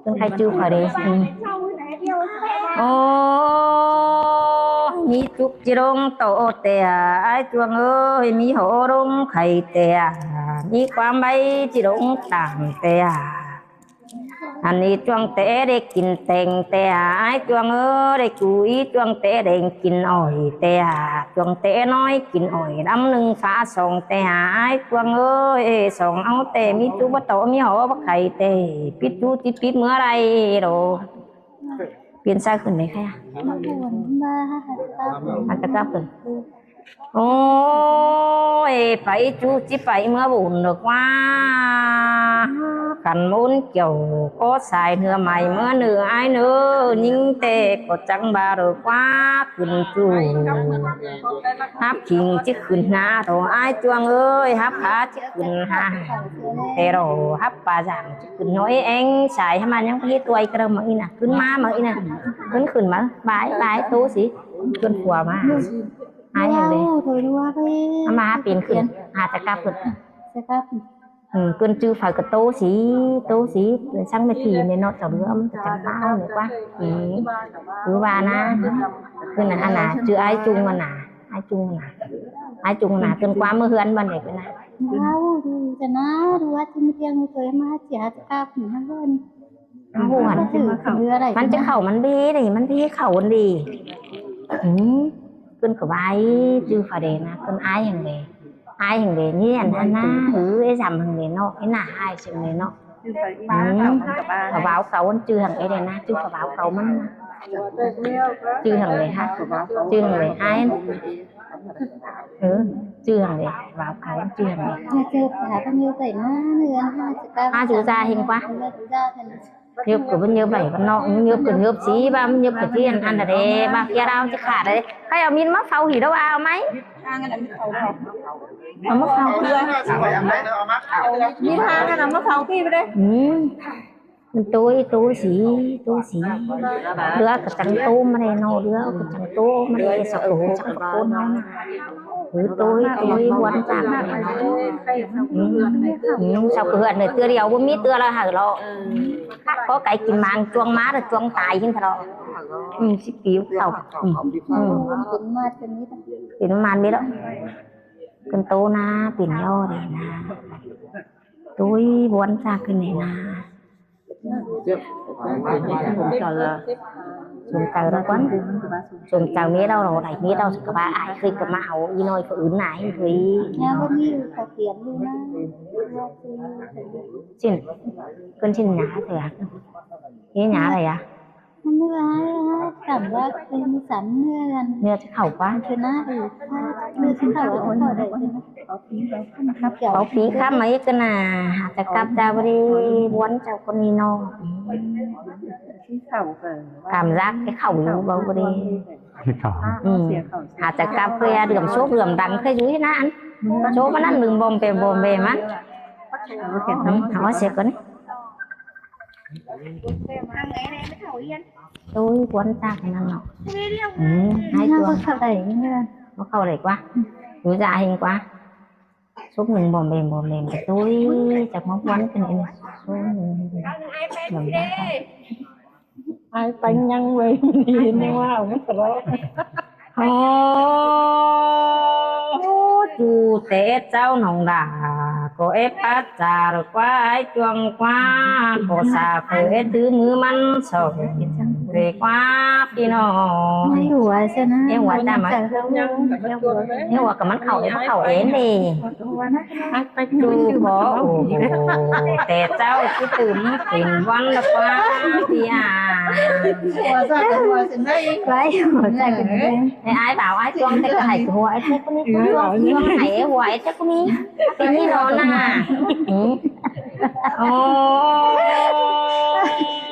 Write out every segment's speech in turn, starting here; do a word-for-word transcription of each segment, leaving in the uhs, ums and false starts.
Tưng khay ꞌchư khỏi đê. Ừ. Ô, ꞌmí ꞌchục ꞌchí ꞌlống ꞌtố ꞌtẹ, ải ꞌchuông ơi, ꞌmí hố ꞌlống khay ꞌtẹ, ꞌmí ꞌquám ꞌvạy ꞌchí ꞌlống tang ꞌtẹ. Ăn ꞌí ꞌchuông ꞌtẹ đảy kin teng ꞌtẹ, ải ꞌchuông ơi, đảy cu ꞌí ꞌchuông ꞌtẹ đảy kin ỏi ꞌtẹ, ꞌchuông ꞌtẹ ꞌnọi kin ỏi đăm ꞌnưng phá song ꞌtẹ, ải ꞌchuông ơi, song au ꞌtẹ, ꞌmí ꞌchục báu ꞌtố, ꞌmí hố báu khay ꞌtẹ, pít ꞌchu ꞌchí pít ꞌmứa đảy đô. Piến sai khửn đảy khay a? Ăn ꞌchạ cắp khửn. Ôi, pay ꞌchu ꞌchí pay ꞌmứa bun ꞌnớ ꞌquá. Khăn ꞌmôn kiẻo ꞌcọ sai ꞌnưa mai ꞌmứa ꞌnư ải ꞌnớ, ꞌnhính ꞌtẹ ꞌcọ chắng ba ꞌnớ ꞌquá khửn ꞌchu. Hắp khing ꞌchí khửn ꞌnạ ꞌtố ải ꞌchuông ơi, hắp khá ꞌchí khửn ꞌnạ. ꞌTẹ ꞌló hắp pa dang ꞌchí khửn ꞌnọi eng sai hả ꞌmá ꞌnhắng ꞌhế ꞌtoi ꞌcọ đaư ꞌmá ꞌnị ꞌnạ, khửn ꞌmá ꞌmá ꞌnị ꞌnạ. Khửn khửn ꞌmá, bái bái ꞌtố sí. Khửn phua ꞌmá. Ải hăng đê. Au, thôi đùa thôi. Hả ꞌmá pên khửn. Hả ꞌchạ cắp khửn. Ꞌchạ cắp. Ừ, khửn ꞌchư phải ꞌcọ ꞌtố sí, ꞌtố sí. Săng ꞌmá ꞌthí ꞌnị ꞌnọ chảu đứa ꞌmá ꞌcọ chắng ꞌpá ꞌnị ꞌquá. Ừ. Cứ ꞌva ꞌnạ. Khửn ꞌnạ, ăn ꞌnạ, ꞌchư ải ꞌchung ꞌnạ. Ải ꞌchung ꞌnạ. Ải ꞌchung ꞌnạ, khửn ꞌquám ꞌmứa ꞌhướn ꞌmắn đê khửn ꞌnạ. Au, đu, ꞌchạ ꞌnạ, đu ꞌva ꞌchư ꞌmá ꞌtiêng thôi ꞌmá ꞌchí hả ꞌchạ cắp ꞌnạ ꞌhướn. Au, ꞌmắn ꞌchí khảu, ꞌmắn ꞌchí khảu, ꞌmắn bế đê, ꞌmắn bế khảu ăn đê. Ừ. Khửn ꞌcọ bái, ꞌchư phải đê ꞌnạ, khửn ải hăng đê. Ải hăng đê, ꞌnị ăn hả ꞌnạ, ừ, ế dăm hăng đê ꞌnọ, ế ꞌnạ ải sưng đê ꞌnọ. Ừ. Phải báo cáo ăn ꞌchư hăng ế đê ꞌnạ, ꞌchư phải báo cáo ꞌmắn ꞌnạ. ꞌChư hăng đê hả, ꞌchư hăng đê ải. Ừ, ꞌchư hăng đê, báo cáo ꞌchư hăng đê. Hả, ꞌchư phải báo cáo ꞌnạ, ꞌnư ăn hả ꞌchạ cắp. Hả, ꞌchu da hên ꞌquá. Nhớp ꞌcọ ꞌmắn nhớp đảy ꞌmắn ꞌnọ, nhớp ꞌcọ nhớp sí, ꞌva ꞌmắn nhớp ꞌcọ ꞌchí ăn ăn đê, ꞌva ꞌphía đao ꞌchí khả đê. Khay au ꞌmí ꞌmá phau hỉ đaư ꞌva au ꞌmá. Au ꞌmá phau. ꞌMí hang ăn ꞌmá phau ꞌpi ꞌva đê. Ừ. ꞌTố, ꞌtố sí, ꞌtố sí. Đứa ꞌcọ chắng ꞌtố ꞌmá đê ꞌnọ, đứa ꞌcọ chắng ꞌtố ꞌmá đê, sau ꞌtố chắng ꞌtố ꞌnọ. Ừ, ꞌtố, ꞌtố, ꞌhuốn chắng. Ừ. Ừ, sau ꞌcọ ꞌhướn ꞌnị ꞌtưa điêu, báu ꞌmí ꞌtưa ꞌla hảư ꞌlọ. Khắt ꞌcọ cai kin mang ꞌchuông ꞌmá, ꞌchuông tai ꞌhịn ꞌtẹ ꞌlọ. Ừ, sí piu khảu. Ừ. Ừ. Kin mang ꞌmí ꞌlọ. Khửn ꞌtố ꞌnạ, pên ꞌnị đê ꞌnạ. ꞌTố ꞌhuốn chắng khửn đê ꞌnạ. Sum chaư ꞌlạ ꞌquá. Sum chaư ꞌmí đaư ꞌló đảy ꞌmí đaư ꞌsịn ꞌcọ ꞌva ải ꞌkhới ꞌcọ ꞌmá au ꞌí ꞌnọi ꞌcọ ứn ải ꞌhới. Sin, khửn sin ꞌnhá thôi à. Ế ꞌnhá đảy à? Cảm giác sắn ꞌnưa ꞌchí khảu ꞌquá. Ôi, ôi, ôi, ôi. Có phí khắp mấy cái nà, hả, ta cắp ra bơ đi, ꞌhuốn chảu ꞌcọ ꞌnị ꞌnọ. Cảm giác cái khảu báu bơ đi. Cái khảu. Ừ. Hả, ta cắp cái đưm sốp đưm đăng cái dú ꞌnặn. Sốp ꞌmắn ꞌnặn đưm bom bem bom bem ꞌmắn. Ừ, hả, sia ꞌcọ ꞌnị. Tôi ꞌhuốn chắng ꞌnặn ꞌnọ. Ừ, ải ꞌchuông. Báu khảu đảy ꞌnị. Báu khảu đảy ꞌquá. Dú da hên ꞌquá. Sốp ꞌnưng bom bem bom bem ꞌcọ tôi chắng ꞌmá ꞌhuốn ꞌcọ ꞌnị. Sốp ꞌnưng bom bem. Ai panh ꞌnhắng ꞌvạy, ꞌnị ꞌnhắng ꞌva au ꞌmắn ꞌtẹ ꞌlọ. Ô, ꞌchu té ꞌchạu ꞌnọng đả, ꞌcọ é pát chả ꞌquá ải ꞌchuông ꞌquá, ꞌcọ sa phaư é thứ ꞌmứ ꞌmắn song, ꞌtẹ ꞌquá ꞌpi ꞌnọng. Ê, ꞌhuôm ꞌchá ꞌmá. Ê, ꞌhuôm ꞌcọ ꞌmắn khảu, ê, khảu ên đi. ꞌChu ꞌcọ, ô, ô, té ꞌchạu ꞌchí tứm pên ꞌvắn ꞌlạ ꞌquá ꞌpi à. Ê, ải bảo ải ꞌchuông té ꞌcọ hảư ꞌhuôm ải té ꞌcọ ꞌnị, ꞌchuông ꞌchuông hảư ꞌhuôm ải té ꞌcọ ꞌnị. Pên ꞌnị ꞌnọ ꞌnạ. Ừ. Ô.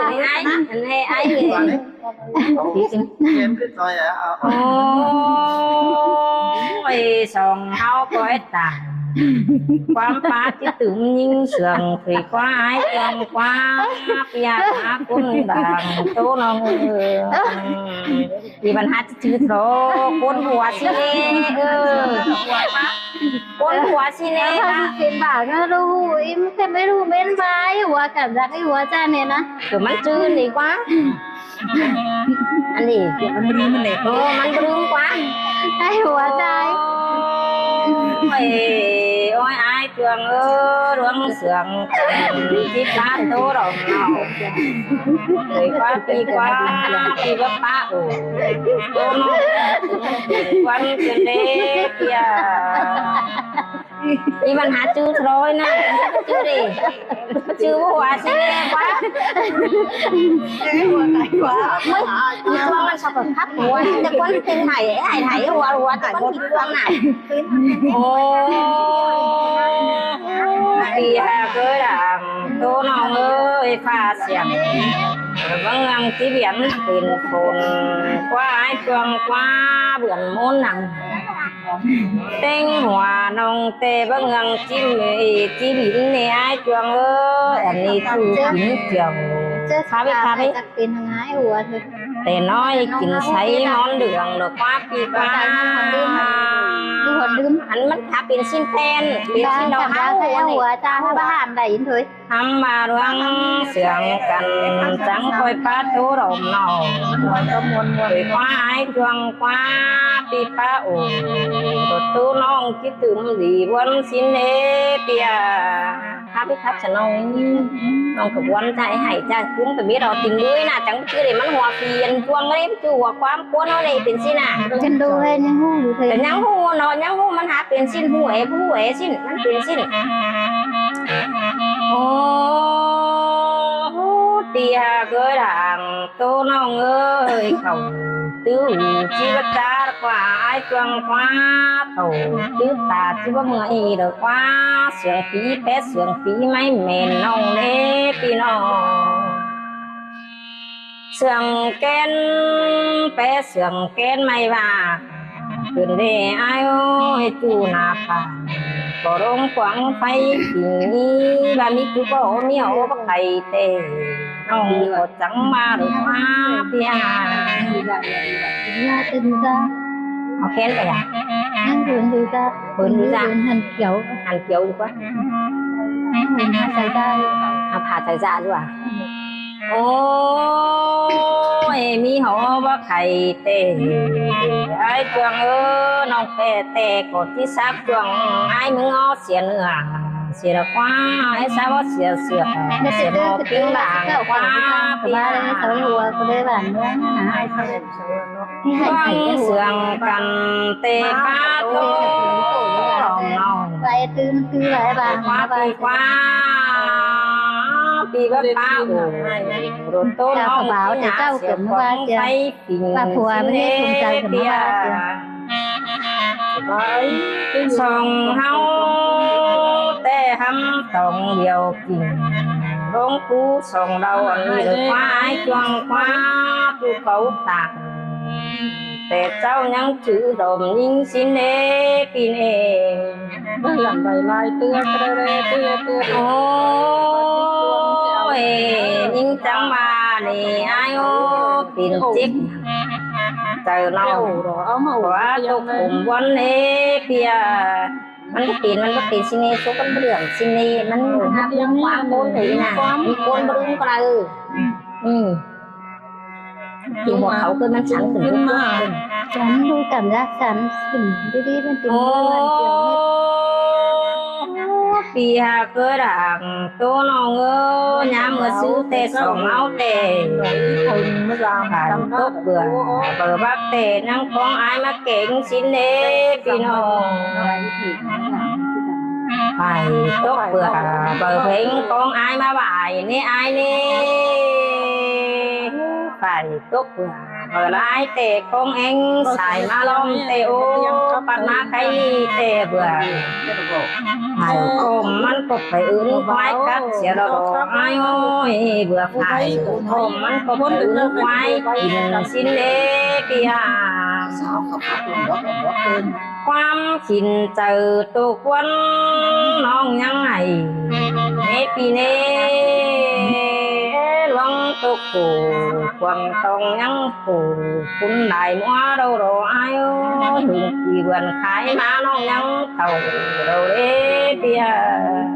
Ai, ai, ai. Ôi, song áo cói tang. Quám pá ꞌchí tứm ꞌnhính sương, thuê ꞌquá ải ꞌchương ꞌquá, ꞌpi ꞌcốn đang ꞌtố ꞌnọng ơi. Đi bản hạt chứ thó, ꞌcốn hua ꞌsịn ꞌnị, ơ. ꞌCốn hua ꞌsịn ꞌnị. Em không biết phiên bản nó đâu, em không biết đâu, bên vai hua cảm giác cái hua ra này nè. Kiểu mắn chứ đi ꞌquá. Ăn đi. Mắn bưng đi. Ơ, mắn bưng ꞌquá. Cái hua ra. Ôi, ôi, ải ꞌchương ơ, ꞌluống sương, ꞌchí pá ꞌtố đom ꞌnọng. Ôi, ꞌquá, ꞌpi ꞌquá, ꞌpi báu pá, ôi. ꞌTố ꞌnọng. Quán trên đế kia. Đi bản hạt chứ thôi nè, chứ đi. Chứ hua ꞌsịn ꞌnị ꞌquá. Ôi, ꞌchương ꞌmắn sao phải khắp hua, ꞌchí quán trên hài, hài, hài hua, hua, ꞌchí quán ꞌchí quán nè. Ôi, đi ha cớ đảng, ꞌtố ꞌnọng ơi, pha xiếng. Báu ꞌnăng ꞌchí biển pên phôn, ꞌquá ải ꞌchương ꞌquá, bươn ꞌmôn nẳng. ꞌTếng hua ꞌnọng ꞌtẹ báu ꞌnăng ꞌchí, ꞌchí biển ꞌnị ải ꞌchương ơi, ăn ꞌnị ꞌchư biển chiêu. Khắp ꞌi, khắp ꞌi. Chắc pên hăng ải hua thôi. Té ꞌnọi kin sáy ꞌmón đường lỏ ꞌquá ꞌpi ꞌquá. Ăn mắn khắp pên ꞌsịn ꞌtến, pên ꞌsịn đau hao. Hua ra hả, báu hẳn đảy thôi. Hăm ꞌva ꞌluống sương căn chắng khỏi pá ꞌtố đom ꞌnọng. Ôi, ꞌquá ải ꞌchương ꞌquá, ꞌpi pá ôi. ꞌTố ꞌnọng ꞌchí tứm đi ꞌvốn ꞌsịn ꞌnị ꞌpi à. Khắp ꞌi, khắp ꞌchạ ꞌnọng. ꞌNọng ꞌcọ ꞌvốn ꞌchạ hảy ꞌchạ ꞌcúm, ꞌcọ biết au ꞌtếng ꞌlới nả, chắng ꞌchư đi mắn hua phi ăn ꞌchương ꞌlới, ꞌchư hua ꞌquám ꞌcốn ꞌnớ đi pên ꞌsịn nả. Chân đô ꞌhê ꞌnhắng ꞌhụ ꞌlới. Té ꞌnhắng ꞌhụ ꞌnọ, ꞌnhắng ꞌhụ mắn hả pên ꞌsịn, ꞌhụ ế, ꞌhụ ế ꞌsịn, mắn pên ꞌsịn. Ôi, ꞌti ha cớ đảng ꞌtố ꞌnọng ơi, khảu ꞌtứ ꞌchí báu ꞌchá ꞌquá ải ꞌchương ꞌquá, khảu ꞌtứ ta ꞌchí báu ꞌmưa ꞌnị đảy ꞌquá, sương phi pé sương phi ꞌmí ꞌmen ꞌnọng ꞌnị ꞌpi ꞌnọng. Sương kén pé sương kén ꞌmí ꞌva, ꞌcứn đi ải ơi, ꞌchu nả pang, ꞌcọ ꞌlống quảng pháy phi, ꞌva ꞌmí ꞌchu ꞌcọ ꞌmí au báu khay ꞌtẹ, ꞌnọng ꞌcọ chắng ꞌmá đảy ꞌquá ꞌpi à. Au kén pay à? Hăn kiẻo. Hăn kiẻo đi ꞌquá. Hăn pha thảy da. Hăn pha thảy da ꞌlẹo à? Ôi, ꞌmí hảư báu khay ꞌtẹ. Ải ꞌchương ơ, ꞌnọng ꞌtẹ ꞌtẹ ꞌcọ ꞌchí sắp ꞌchương ải ꞌmứng ók sia ꞌnưa. Sia ꞌquá, ải sắp ók sia sia. Sia ꞌmo ꞌpứng lăng ꞌquá ꞌpi à. Hua ꞌcọ đảy bản ꞌmướng nả. Hăn sương căn ꞌtẹ pá ꞌtố đom ꞌnọng. Bai ꞌtứ ꞌmắn ꞌtứ bai ꞌva ꞌquá ꞌpi ꞌquá, ꞌpi báu pá ôi, ꞌlống ꞌtố ꞌnọng ꞌchí nả sia ꞌquá ꞌpháy phi ꞌva phua ꞌmí ꞌnị ꞌsúm chắng ꞌcứn ꞌva sia. Song ꞌháu ꞌtẹ hăm tong điêu kin, ꞌlống ꞌpú song đaư ăn đi đảy ꞌquá ải ꞌchương ꞌquá, ꞌchu cáu tang. Té ꞌchạu ꞌnhắng chứ đom ꞌnhính ꞌsịn ꞌnị ꞌpi ꞌnị. Ôi, ꞌnhính chắng ꞌva ꞌnị ải ơ, pên chếp chaư ꞌnọng. ꞌQuá tốc khum ꞌvón ꞌnị ꞌpi à. Mắn báu pên, mắn báu pên ꞌsịn ꞌnị, sốp mắn báu đưm ꞌsịn ꞌnị, mắn hák ꞌmướng ꞌquám ꞌcốn thôi nả, ꞌmí ꞌcốn báu đưm ꞌcọ đaư. Ừ. Kin hua khảu ꞌcọ mắn chắng khửn ꞌcốn. Chắng ꞌlụk cảm giác chắng khửn đi đi, mắn pên ꞌmướng ăn kiẻo ꞌnị. ꞌPi ꞌhặc ꞌcơ đảng ꞌtố ꞌnọng ꞌnớ, ꞌnhá ꞌmưa ꞌsứ ꞌtẹ sỏng ꞌháu ꞌtẹ. Phải tốc bưởi, bơ bác ꞌtẹ ꞌnhắng khong ải ꞌmá kéng sín ꞌnớ ꞌpi ꞌnọng. Phải tốc bưởi, bơ phén khong ải ꞌmá vải ꞌnớ ải ꞌnớ. Phải tốc bưởi, bơ lai ꞌtẹ khong ꞌéng sai ꞌmá ꞌlóm ꞌtẹ ꞌố, pắt ꞌmá khay ꞌtẹ bưởi. Phải ôm ꞌmắn ꞌcọ phải ứn ꞌquái cắp sia lo ải ơi, bưởi phải ôm ꞌmắn ꞌcọ phải ứn ꞌquái kin sín ꞌnớ ꞌpi ꞌhặc. ꞌQuám khỉn chaư tô ꞌquán ꞌnọng ꞌnhắng ải ꞌnớ ꞌpi ꞌnớ, ꞌluống tô khổ quảng tòng ꞌnhắng khổ, ꞌcốn lai ꞌmứa đaư lo ải ơi, hưng kỉ vườn khai ꞌmá ꞌnọng ꞌnhắng thảu đaư ꞌlế ꞌpi ꞌhặc.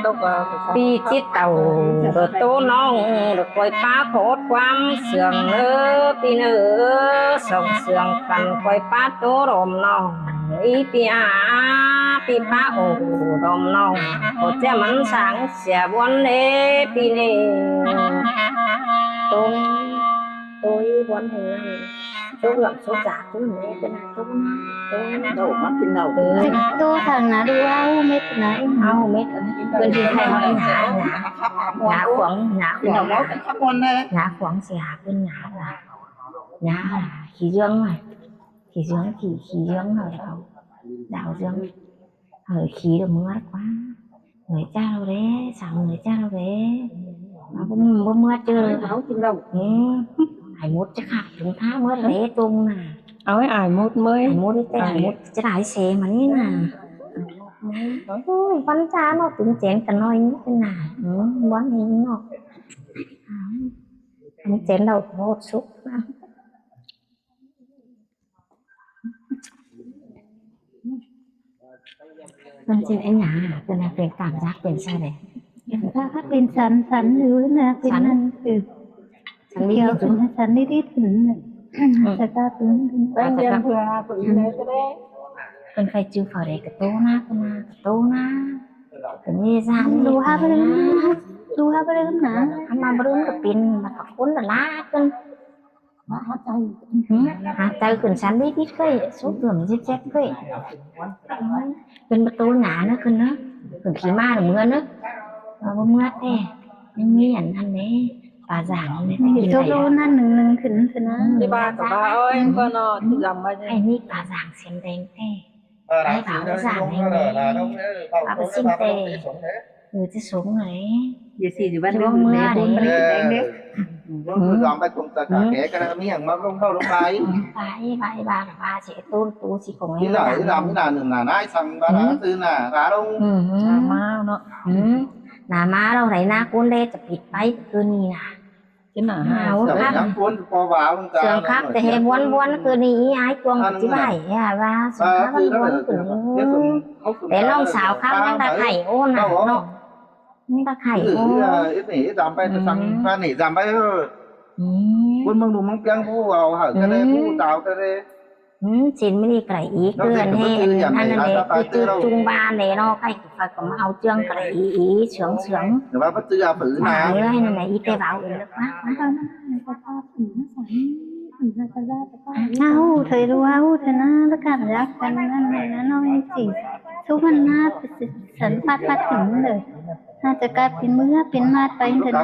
ꞌPi ꞌchí tảu đaư ꞌtố ꞌnọng đaư ꞌcoi ꞌpá khót ꞌquám sương ꞌnớ ꞌpi ꞌnớ, sỏng sương căn ꞌcoi ꞌpá ꞌtố đom ꞌnọng. Í ꞌpi ꞌhặc, ꞌpi ꞌpá ổ đom ꞌnọng, ꞌcọ ꞌchí mẳn sáng sia ꞌbuôn ꞌnớ ꞌpi ꞌnớ. ꞌTố, ꞌtố ꞌbuôn ꞌhêng ꞌnặn. ꞌTố lắm số giả ꞌtố ꞌnớ ꞌcọ ꞌnạ ꞌtố ꞌnạ. ꞌTố ꞌmá kin nau. ꞌTố thẳng ꞌnạ đu ꞌháu mết ꞌnạ. ꞌHáu mết. ꞌCơn ꞌchí khay ꞌnhá, ꞌnhá, ꞌnhá khuống, ꞌnhá khuống. ꞌNhá khuống sia ꞌcơn ꞌnhá ꞌnạ. ꞌNhá ꞌlạ, ꞌnhá ꞌlạ, khí dưỡng ꞌnọi. Khí dưỡng, khí, khí dưỡng ꞌnọi ꞌháu. Đảo dưỡng. Hảư khí đaư ꞌmứa ꞌlẹo ꞌquá. Người cha ꞌlẹo đé, sắm người cha ꞌlẹo đé. ꞌMá báu, báu ꞌmứa ꞌchớ. Ải mốt chắc ải túng thá ꞌmứa đé túng ꞌnạ. Au ải mốt ꞌmới. Ải mốt ꞌtẹ, ải mốt chắc ải xe ꞌmắn ꞌnị ꞌnạ. Ôi, ꞌquám cha ꞌnọ túng chén căn ꞌnọi ꞌnị ꞌnạ. Ừ, ꞌquám ꞌnị ꞌnọ. Túng chén đaư ꞌcọ ꞌhột súc ꞌnạ. ꞌPứng ꞌchí ꞌnhá, ꞌpứng ꞌnhá pên cảm giác pên ꞌsá đé. Cảm giác pên sắn, sắn ꞌlứa ꞌnạ, pên sắn. ꞌNặn, ừ. Sắn đít đít. Sắn đít đít, ừ. Sắn đít đít. Bang biên phua, phua ꞌnị ꞌnớ ꞌchớ đé. ꞌPứng khay ꞌchư phao đé ꞌcọ ꞌtố ꞌnạ, ꞌcọ ꞌnạ, ꞌcọ ꞌtố ꞌnạ. ꞌCọ ꞌnị dáng đu ꞌnị hảư ꞌnạ. Đu hảư ꞌnạ. Ăn ꞌmá báu đu ꞌcọ pên, ꞌmá ꞌcọ ꞌcốn đa ꞌlạ ꞌcốn. Hả? Hả, chaư khửn sắn đít đít ꞌcới, súc tưm dếp dếp ꞌcới. Khửn báu ꞌtố ꞌnạ ꞌnớ, khửn ꞌnớ. Khửn khí ꞌmá ꞌnớ ꞌmưa ꞌnớ. Báu ꞌmưa ꞌtẹ. ꞌNhắng ꞌmí ăn ăn đé. Pá dảng ꞌnị ꞌnị. Súc đu ꞌnặn ꞌnưng ꞌnưng khửn khửn ꞌnớ. Đi ba cả ba ơi, con nó thì dòng ba. Ải ꞌmí pá dảng xiêm đen ꞌtẹ. Ải pá dảng ꞌnị ꞌnị. Pá báu ꞌsịn ꞌtẹ. Ừ, ꞌchí sống ꞌnị. Dưa ꞌsị dưa bát ꞌnưng ꞌmưa ꞌnị. Dăm bái tông ta cả kẻ cái ꞌnị ꞌmí hẳn ꞌmá ꞌlống ꞌlống ꞌlống bái. Bái, bái, bái, bái, ꞌchí ꞌtốn ꞌtú ꞌchí khong ꞌnị. Ý là, ý là, ý là nửng nả nái săng bá là tư nả, rá ꞌlống. Nả ꞌmá ꞌnọ. Nả ꞌmá ꞌlống đảy nả ꞌcốn đé chả pít bái ꞌcứ ꞌnị nả. Chứ nả hả? Sương khắp. Sương khắp, tẻ ꞌhê ꞌbuôn ꞌbuôn ꞌcứ ꞌnị, ải cuông ꞌchí bái, hả, bá, sương khắp ꞌbuôn ꞌcứ ꞌnị. Té ꞌnọng sáo khắp ꞌnhắng ta khay ôn nả ꞌnọ. Bác Khải. Ừ, ô. Ít nỉ, ít dăm bái, ừ, săng, ba nỉ dăm bái, ơ. Ừ. Ôn ꞌmướng ꞌnung ꞌmướng ꞌpiếng ꞌhụ au hảư ꞌcọ đê, ừ, ꞌhụ tao ꞌcọ đê. Ừ, ꞌsịn ꞌmí đi ꞌcọ đảy ý, ꞌcọ ăn ꞌhê, ăn ꞌnặn đê, ꞌcọ ꞌchư ꞌchung ba đê ꞌnọ, khay ꞌcọ phải ꞌcọ ꞌmá au ꞌchương ꞌcọ đảy ý, ý, sướng, sướng. Ơ, bác ꞌchư a phử nả. Hả, ơ, ꞌnặn đê, ý tê bảo, ừ, lắc bác, bác. Au, thời đua, au, thời nả, bác cảm giác căn ꞌnặn đê, ꞌnặn ꞌnọng ꞌnị ꞌchí. Súc ꞌmắn nả, sắn phát phát khửn đaư. Hả, ꞌchớ ꞌcọ pên ꞌmưa pên ꞌmá pay ꞌnị ꞌnớ.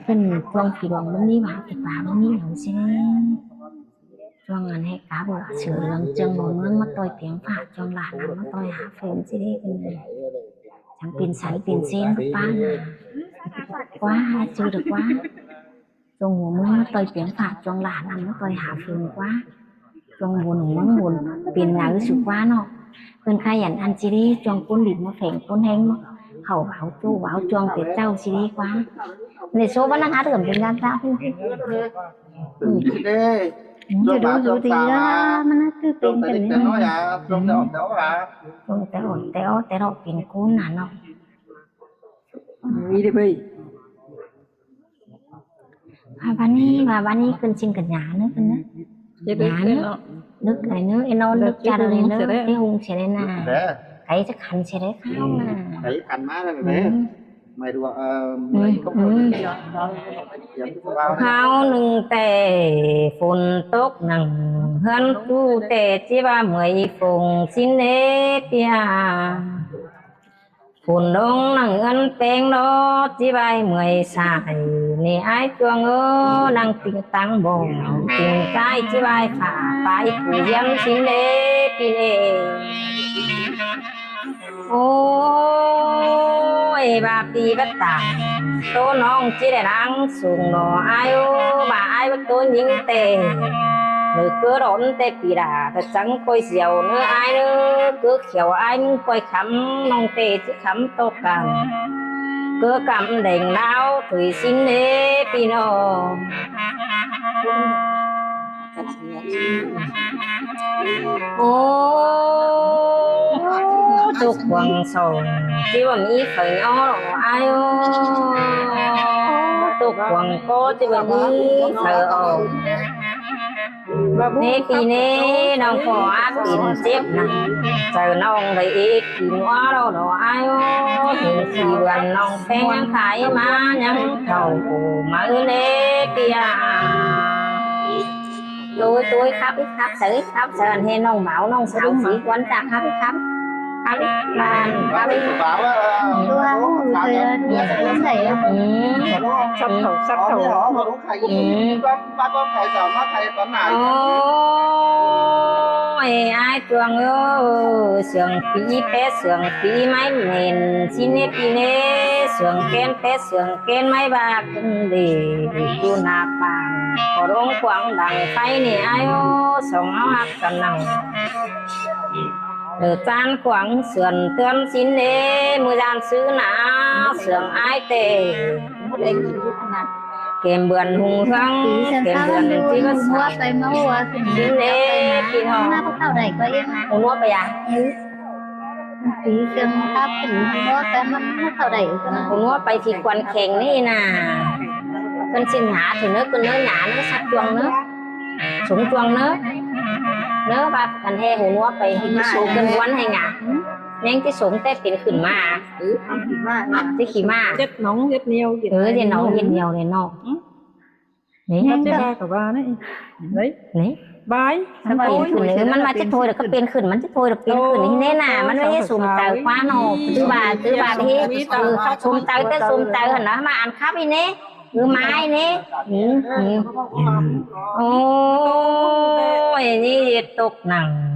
Khửn ꞌchuông kỉ đuông báu ꞌmí ꞌmá, kỉ pá báu ꞌmí au ꞌsứ. ꞌChuông ăn ꞌhê cá báu sửa đường ꞌchương báu ꞌmướng ꞌmá ꞌtoi piếng phạ, ꞌchuông lả ꞌnặn ꞌmá ꞌtoi hả phôn ꞌsứ đê khửn đaư. Chắng pên sắn pên sên ꞌcọ ꞌpá nả. ꞌQuá, ꞌchư đaư ꞌquá. ꞌChuông ꞌmướng ꞌmá ꞌtoi piếng phạ, ꞌchuông lả ꞌnặn ꞌmá ꞌtoi hả phôn ꞌquá. ꞌChuông bôn ꞌmướng bôn pên nả ꞌsứ ꞌquá ꞌnọ. Khửn khay ăn ăn ꞌsứ đê, ꞌchuông ꞌcốn đin ꞌmá pheng ꞌcốn ꞌhéng ꞌmá. Khảu báo ꞌchu báo ꞌchuông té ꞌchạu ꞌsứ đê ꞌquá. Lê số bá ꞌnăng há tưm pên ꞌgam ꞌchạu. Ừ. Đu đu đi ꞌlạ, ꞌmắn ꞌnạ ꞌtứ pên căn ꞌnị. ꞌChuông té ổn té ꞌo, té ꞌlạ pên ꞌcốn nả ꞌnọ. Đi đi bơi. Ba, ba ꞌnị, ba, ba ꞌnị khửn ꞌchí ꞌcọ nhả ꞌnớ, khửn ꞌnớ. Nhả ꞌnớ. Nước này nước em nói nước cha này nước cái hung sẽ đây nè. Cái chắc khăn sẽ đấy khao nè. Cái khăn má này đấy. Mày đùa, ờ, mày không có. Khao nưng tẻ phôn tốc nẳng hớn tu tẻ chỉ ba mười phông xin lễ pia. Phôn đông nẳng ơn peng đó chỉ ba mười sai. Nê ái chuông ơ nẳng tình tăng bông tình cái chỉ ba phả phái phủ hiến xin lễ pia. Ôi, ba pi bắt tảng, tô nong chỉ để lắng sung nó ai ô, ba ai bắt tô nhính tê. Nửa cứ đón tê pi đà, thật trắng coi diều nữa ai nữa, cứ khéo ai mưng coi khắm, nong tê chứ khắm tô cằm. Cứ cằm đèn đáo, thủy xin lễ pi nó. Ô, tô quảng sổ, chứ bấm ý phải ó ai ô. Tô quảng có chứ bấm ý phải ó. Nê pi nê, nong có áp tín chếp nè. Chả nong đảy ý kín ók lỏ đó ai ô. Hên khi vườn nong phén nhăng khai má nhăng thầu mà ư nê pi à. Tôi, tôi khắp, khắp, sới, khắp, sới, ăn hên nong máu, nong sáo, sí, quán chả khắp, khắp, khắp, bàn, khắp. Tôi ăn một người, tôi ăn đảy. Sắp khẩu, sắp khẩu. Ôi, ai tuang ơ, sương pí pé, sương pí máy mền, xin nếp đi nê, sương kén pé, sương kén máy bạc, để, để tu nạp bàn, có đống quảng đằng khay nê, ai ô, sống áo hạt cần nặng. Ở chan quảng sườn tươn xin lễ, mưa gian sứ nã, sương ai tê. Kem bươn hung hăng, kem bươn tí bất sản. Xin lễ, tí hò. Hù nuốt bây giờ. Tí sương khắp, hù nuốt bây mắm thảo đảy. Hù nuốt bây thì quần kheng nê nà. Cơn xin hả thì nớ, cơn nớ nhả nớ, sắp chuông nớ. Sống chuông nớ. Nớ ba phần he hù nuốt bây thì sống cơn quán hay ngả. Nhánh cái sống tép tiến khửn mà. Chứ khí mà. Chết nóng, chết nhiều, ừ, chết nóng, chết nhiều này nọ. Nê. Nó chết ba cả ba đấy. Đấy. Nê. Bái. Nó pên khửn, nó pên khửn, nó pên khửn, nó pên khửn. Nê nà, nó hết sum tàu quá nọ. Tứ ba, tứ ba thế. Sum tàu, tứ sum tàu hẳn đó mà ăn khắp đi nê. Cứ mái nê. Ôi, nhí dệt tục nẳng.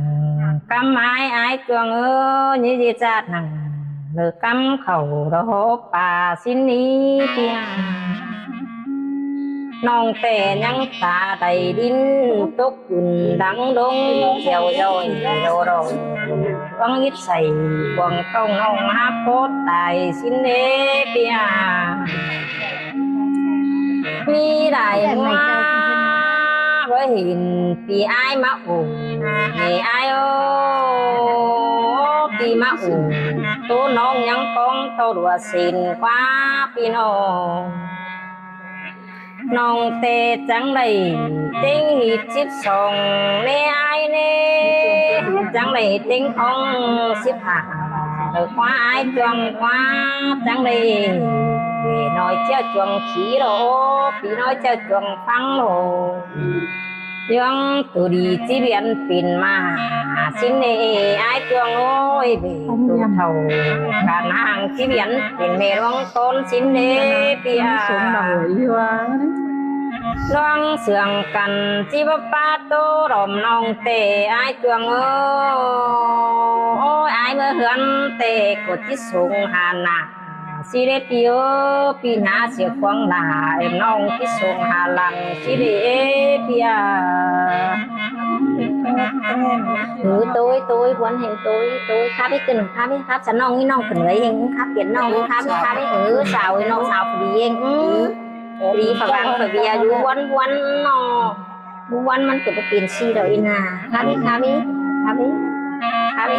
Cắm mái ái chuông ơ, nhí dệt giặt nẳng. Lơ cắm khẩu đó hộp bà xin ý kia. Nong tẻ nhăng ta đầy đín tốc cùn đắng đông chiều rồi, chiều rồi. Quăng ít sảy, quăng công nong háp cốt tài xin đế bia. Mi đài mua, bới hình pì ai mă ủng, mì ai ô, pì mă ủng, tô nong nhăng cong tô đùa xin qua pì nong. Nong tê chắng đảy, chêng hít síp song, nê ai nê, chắng đảy chêng khong síp hả, đảy khóa ai chuông khóa, chắng đảy, để nói chia chuông khí lô, pì nói chia chuông phăng lô. Yuang tu đi chi biển pin mà, xin nê ai chuông ôi, bể tu thầu, cả hàng chi biển pin mê luông tôn xin nê pia. Luông sương căn chi bắp pa tô ròm nong tê ai chuông ơ. Ôi ai mơ hươn tê cột chi sung hà nạ. Xí đế pia ơ, pì nạ xìa quăng nạ, em nong chi sung hà lăng, xí đế ê pia. Ừ, tôi, tôi, buôn hình tôi, tôi, khắp ý kinh, khắp ý, khắp xa nong, ý nong kinh người hình, khắp biển nong, khắp ý, khắp ý, ừ, sao, ý nong sao, phi đi hình, ừ. Đi phà vàng, phà bia, dú buôn, buôn nong. Bố ăn mắn cứ bố pin si rồi ina. Khá đi, khá đi, khá đi. Khá đi.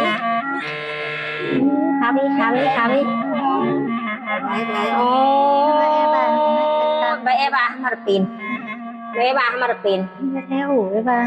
Khá đi, khá đi, khá đi. Ôi, bà Eva mà pin. Bà Eva mà pin. Bà Eva.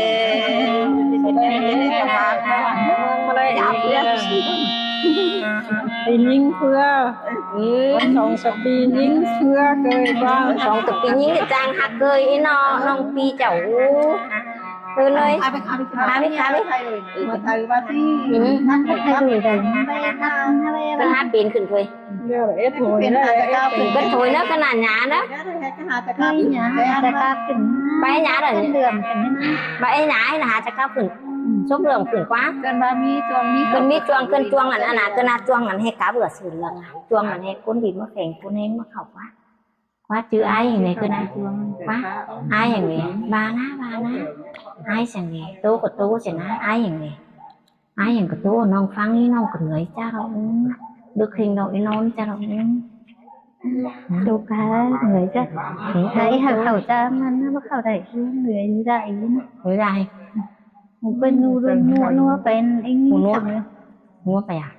Đi ꞌnhính ꞌphứa. Song sắp đi ꞌnhính ꞌphứa ꞌcới ꞌva. Song sắp đi ꞌnhính ꞌchang ꞌhặc ꞌcới ꞌnị ꞌnọ, ꞌnọng ꞌpi chảu. Ư ꞌnới. Khả ꞌmí, khả ꞌmí. ꞌCọ hák pên khửn thôi. ꞌCọ thôi ꞌnớ, ꞌcọ nả nhả ꞌnớ. Bái nhả đảy. Bái nhả ꞌnị hả, chả ꞌcọ khửn. Sốp lương khửn ꞌquá. ꞌCơn ꞌmí chuông, ꞌcơn ꞌmí chuông, ꞌcơn chuông ꞌnặn, ꞌnặn ꞌcọ nả chuông ꞌnặn ꞌhế cá bươn sưn lăng. Chuông ꞌnặn ꞌhế ꞌcốn đi ꞌmá pheng ꞌcốn ꞌhế ꞌmá khảu ꞌquá. ꞌQuá chứ ai ꞌnị ꞌcọ nả. ꞌQuá ai ꞌnị, ꞌva ꞌnớ, ꞌva ꞌnớ. Ai săng ꞌnị, ꞌtố ꞌcọ ꞌtố săng ꞌnớ, ai ꞌnị. Ai ꞌnị ꞌcọ ꞌtố ꞌnọng ꞌphắng ꞌnị ꞌnọng ꞌcọ ꞌngới chả lo. Đức Hinh ꞌnọng ꞌnị ꞌnón chả lo. Đu cá ꞌngới chả. Ai hảư khảu chả ꞌmắn ꞌnớ, ꞌmá khảu đảy ꞌngới dại ꞌnớ. ꞌNgới dại. ꞌMắn ꞌcọ ꞌnu đu ꞌnu ꞌnu pay ꞌnị. ꞌNu pay à?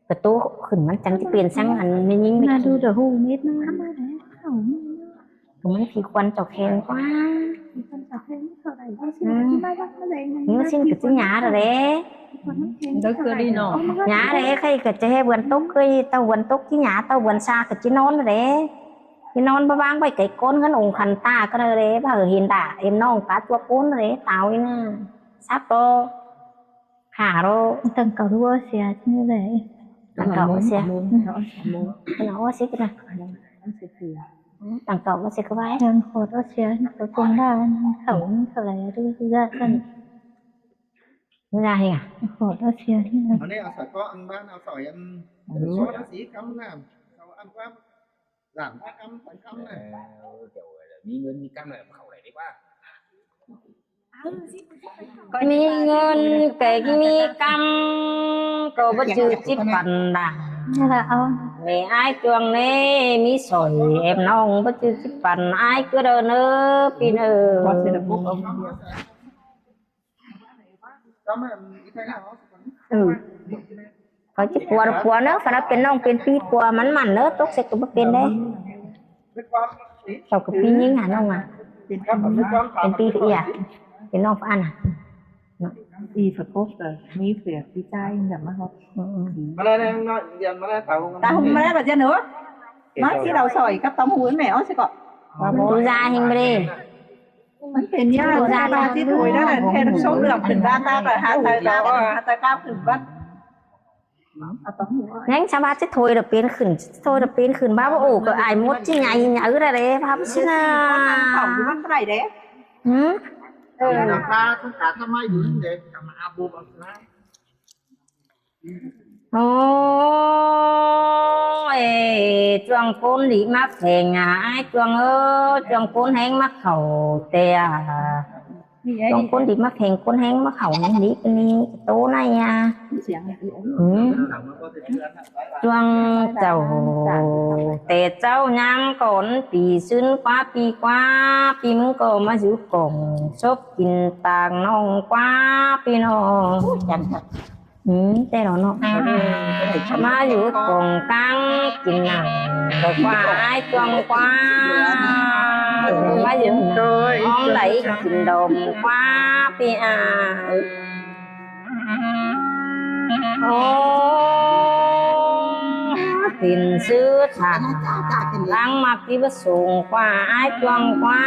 ꞌCọ ꞌtố khửn ꞌmắn chắng ꞌchí pên săng ăn ꞌmí ꞌnhính ꞌmí. ꞌNạ đu đa ꞌhụ mết ꞌnớ. ꞌCọ ꞌmắn phi khuôn chảu khen ꞌquá. ꞌNhính ꞌcọ ꞌchí nhả đảy. Nhả đảy, khay ꞌcọ ꞌchí ꞌhế bươn tốc ꞌcới, ꞌtạu bươn tốc ꞌchí nhả, ꞌtạu bươn sa ꞌcọ ꞌchí ꞌnón đảy. ꞌChí ꞌnón báu ꞌváng ꞌvạy ꞌcốn ꞌhướn ủng khăn ta ꞌcọ đảy, báu hên đả, êm ꞌnọng cá ꞌchua ꞌcốn đảy, táo ꞌnị ꞌnớ. Sắp ꞌtố. Khả ꞌlô. Tẳng ꞌcọ ꞌlúa sia ꞌchí ꞌnị đảy. Tẳng ꞌcọ ꞌlúa sia. Tẳng ꞌcọ ꞌlúa sia ꞌcọ nả. Tẳng ꞌcọ ꞌlúa sia ꞌcọ bái. Tẳng ꞌcọ ꞌlúa sia, ꞌcọ cuông đa, khảu, khảu đảy đu đu đa săng. ꞌNhính ra hên à? Khảu ꞌlúa sia ꞌnị nả. Ăn ꞌnị au sỏi ꞌcọ ăn ꞌván, au sỏi ăn. Ăn ꞌlúa. Sỏi ăn sí cắm nả. Sau ăn ꞌquá. Dản ꞌquá cắm, sỏi cắm nả. Ờ, kiểu là ꞌmí ꞌngớn ꞌmí cắm nả, khảu đảy đi ꞌquá. ꞌCọ ꞌmí ꞌngớn, ꞌcọ ꞌmí cắm, ꞌcọ báu chứ ꞌchí păn đa. Mẹ ai chuông ꞌnị, ꞌmí sỏi êm ꞌnọng báu chứ ꞌchí păn, ai ꞌcứ đaư ꞌnớ, ꞌpi ꞌnớ. Ừ. ꞌCọ ꞌchí pua, pua ꞌnớ, phải là pên ꞌnọng pên ꞌpi pua ꞌmắn ꞌmắn ꞌnớ, tốc ꞌsịt ꞌcọ báu pên đảy. Chảu ꞌcọ ꞌpi ꞌnhính hả ꞌnọng à? Pên ꞌpi ꞌcọ ꞌnị à? Pên ꞌnọng phải ăn à? ꞌPi phải cốc tờ, ꞌmí phải ꞌpi ꞌchái nhắm ꞌmá hốc. Ừ, ừ. Táo hung ꞌmá ꞌlế ꞌva ꞌdệt nớ. Nó ꞌchí đaư sỏi cắp tóm hú mẹ ók ꞌsịt ꞌcọ. Tú da hên ꞌva đi. ꞌMắn pên ꞌnhá, tú da ꞌva ꞌchí thôi đó là theo số lượng khửn ꞌva ta, ta hả, ta, ta, ta cắp khửn bắt. ꞌNhắng sa ꞌva ꞌchí thôi đa pên khửn, thôi đa pên khửn, ꞌva ꞌva ổ ꞌcọ ai mốt ꞌchí nhảy nhảy ra đảy, ꞌva ꞌchí nả. Khảu ꞌmắn ꞌva đảy đảy. Hử? Ờ. Ba không cả thăm mai đúng để cả mà áp bộ bằng. Ôi, ê, ꞌchuông ꞌcốn đi ꞌmá pheng à, ải ꞌchuông ơ, ꞌchuông ꞌcốn ꞌhéng ꞌmá khảu ꞌtẹ à. ꞌChuông ꞌcốn đi ꞌmá pheng ꞌcốn ꞌhéng ꞌmá khảu ꞌhéng đi ꞌcọ ꞌnị ꞌtố ꞌnị à. ꞌChuông chảu ꞌtẹ ꞌchạu ꞌnhắng ꞌcốn ꞌpi ꞌsứn ꞌquá ꞌpi ꞌquá, ꞌpi ꞌmứng ꞌcọ ꞌmá dú cỏng sốp kin tang ꞌnọng ꞌquá ꞌpi ꞌnọng. ꞌTẹ ꞌnọng ꞌnọng ꞌmá dú cỏng cang kin nẳng ꞌcọ ꞌquá ải ꞌchuông ꞌquá. ꞌMá dú ꞌhóng đảy kin đom ꞌquá ꞌpi à. Ô, kin ꞌsứ thẳng ꞌláng ꞌmặc đi báu sung ꞌquá ải ꞌchuông ꞌquá.